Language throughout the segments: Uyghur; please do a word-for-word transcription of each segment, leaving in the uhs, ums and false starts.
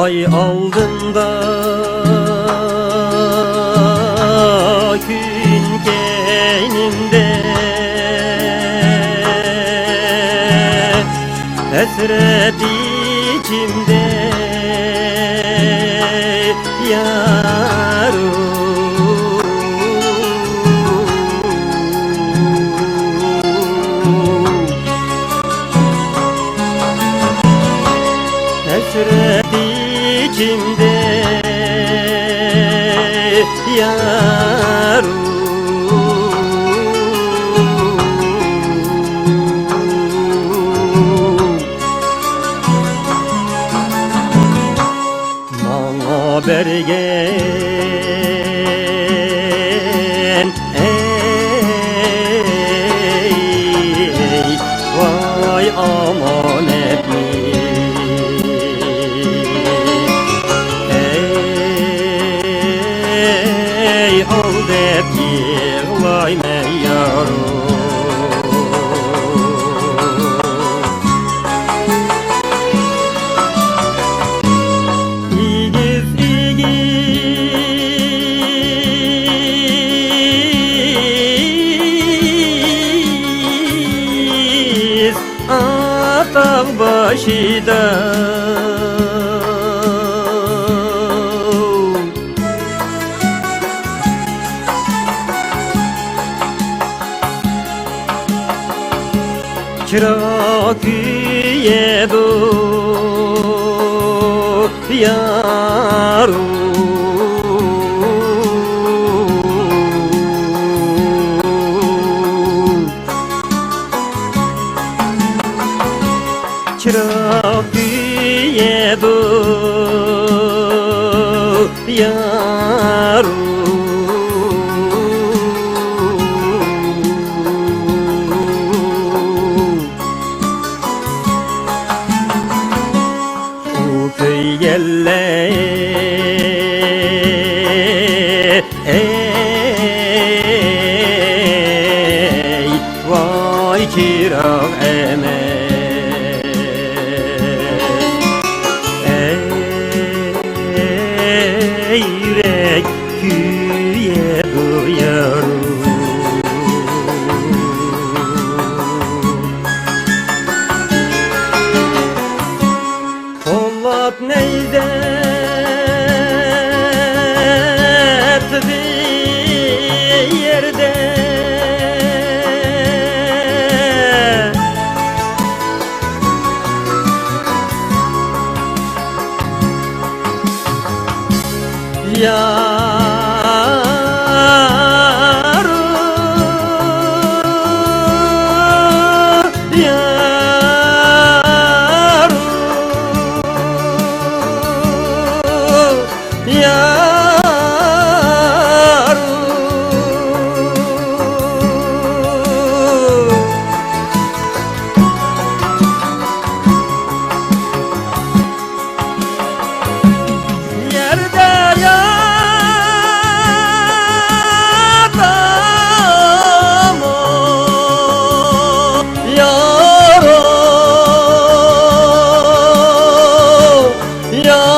ئاي ئالدىمدا، كۈن كەينىمدە، ھەسرەت ئىچىمدە يارۇم. ھەسرەت ئىچىمدە يارۇم. ماڭا بەرگەن، ئەي، ۋاي ئامانەتنى، ئەي، ئال دەپ يىغلايمەن يارۇم. ئېگىز-ئېگىز ئاتاغ باشىدا، چىراغ كۆيىدۇ يارۇم. چىراغ كۆيىدۇ يارۇم. ئۇ كۆيگەنلەر، ئەي، ۋاي چىراغ ئەمەس، ئەي، يۈرەك كۆيىدۇ يارۇم. قوللاپ نەيزە ئاتتى يەردە. يارۇم، يارۇم، يارۇم. يەردە ياتامۇ يارۇم، يارۇم.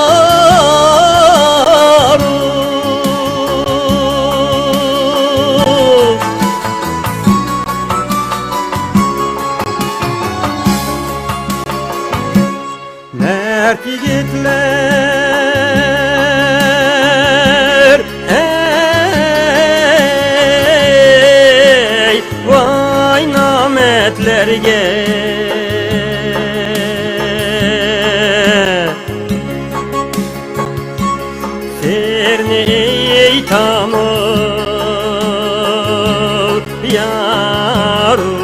مەرد يىگىتلەر، ئەي، ۋاي نامەردلەرگە سىرنى ئېيتامۇ يارۇم.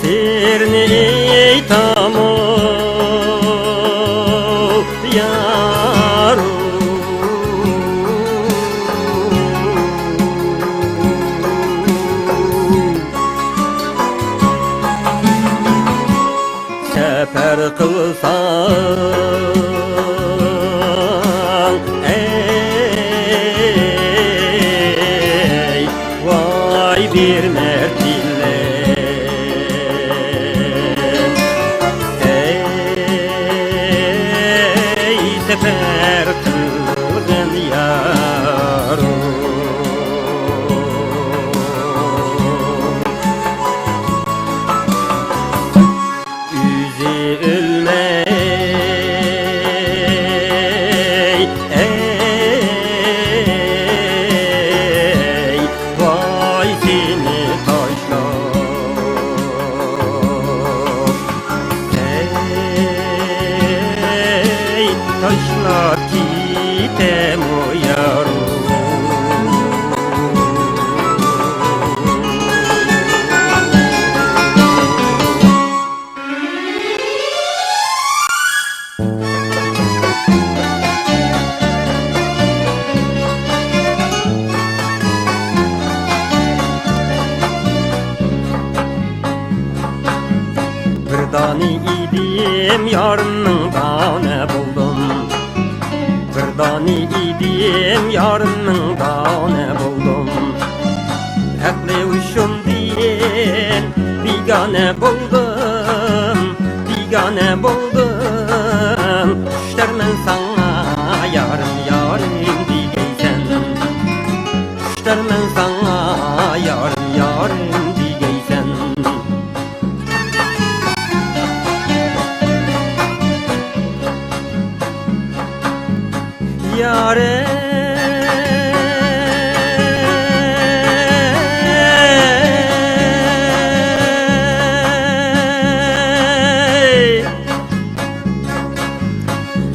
سىرنى ئېيتامۇ يارۇم. تەر قىلغىن يارۇم. ئۆزى ئۆلمەي، ئەي، ۋاي سېنى تاشلاپ، ئەي، تاشلاپ كېتەمۇ يارۇم. بىر دانە ئىدىم، يارىمنىڭ دانە بولدۇم. بىر دانە ئىدىم، يارىمنىڭ دانە بولدۇم. ئەقلى ھوشۇمدىن بىگانە بولدۇم، بىگانە بولدۇم. خۇشتارمەن ساڭا يارىم، يارىم دېگەيسەن. خۇشتارمەن ساڭا يارىم، يارىم دېگەيسەن. يارەي،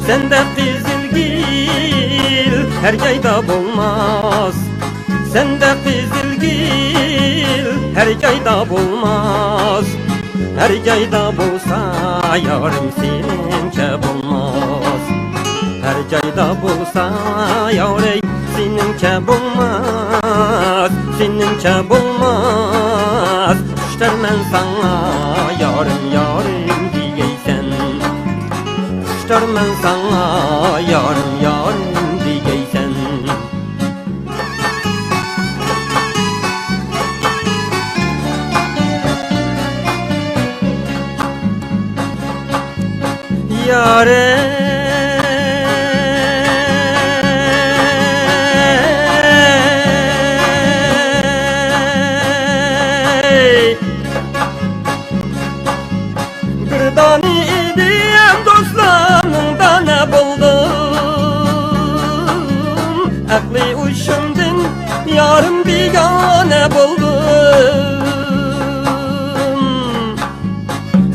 سەندەك قىزىل گۈل ھەر جايدا بولماس. سەندەك قىزىل گۈل ھەر جايدا بولماس. ھەر جايدا بولسا يارىم سېنىڭچە بولماس. ھەر جايدا بولسا يارەي سېنىڭچە بولماس، سېنىڭچە بولماس. خۇشتارمەن ساڭا يارىم، يارىم دېگەيسەن. خۇشتارمەن ساڭا يارىم، يارىم دېگەيسەن. يارەي، بىر دانە ئىدىم، دوستلارنىڭ دانە بولدۇم. ئەقلى ھوشۇمدىن يارىم بىگانە بولدۇم.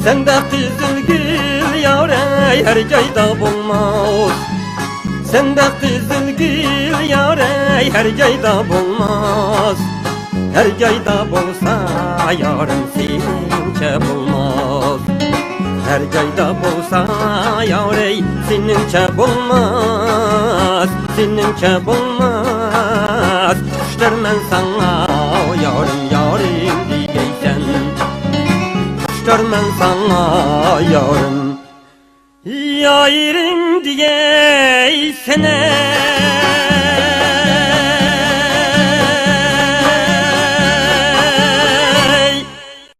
سەندەك قىزىل گۈل يارەي ھەر جايدا بولماس. سەندەك قىزىل گۈل يارەي ھەر جايدا بولماس. ھەر جايدا بولسا يارىم سېنىڭچە بولماس. ھەر جايدا بولسا يارەي سېنىڭچە بولماس، سېنىڭچە بولماس. خۇشتارمەن ساڭا يارىم، يارىم دېگەيسەن. خۇشتارمەن ساڭا يارىم، يارىم دېگەيسەن.